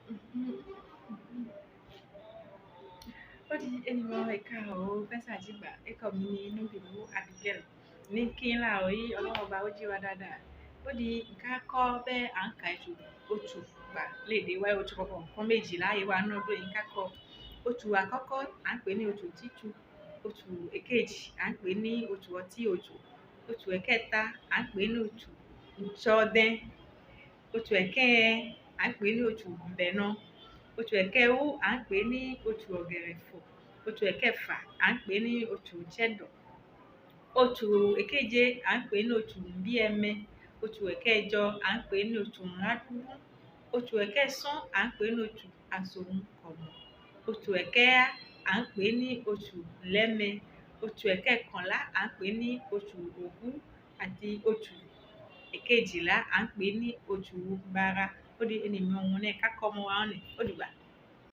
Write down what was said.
Ó di ènìyàn ẹ̀ka ò fẹ́ ṣàjìgbà. Ẹ̀kọ́ mi ní Núbìmú Abigail. Ní kí n láàárọ̀ yìí, Ọlọ́run ọba ó jí wa dáadáa. Ó di nǹkan kọ́ bẹ́ẹ̀ à ń ka ètò oṣù gbà léde wáyé oṣù kọ̀ọ̀kan nǹkan méjìlá ìwà náà lóyún nǹkan kọ́. Oṣù àkọ́kọ́ à ń pè ní oṣù títù, oṣù èkejì à ń pè ní oṣù ọtí òjò, oṣù ẹ̀kẹta à ń pè ní oṣù ìtsọdẹ, oṣù ẹ̀kẹrin à ń pè ní oṣù mbẹ̀nọ, oṣù ẹ̀kẹwò à ń pè ní oṣù ọ̀gẹ̀rẹ̀fọ̀, oṣù ẹ̀kẹfà à ń pè ní oṣù ìtsẹ̀dọ̀, oṣù èkeje à ń pè ní oṣù mbíẹmẹ, oṣù ẹ̀kẹjọ à ń pè ní oṣù ńládúró, oṣù ẹ̀kẹsán à ń pè ní oṣù àsòrùnkọ̀mọ̀, oṣù ẹ̀kẹa à ń pè ní oṣù lẹ́mẹ, oṣù ẹ̀kẹkànlá à ń pè ní oṣù ògún àti oṣù èkejìlá à ń pè ní oṣù bara. Ó di ènìyàn òun ní ká kọ́ ọmọ wa ní. Ó dìgbà.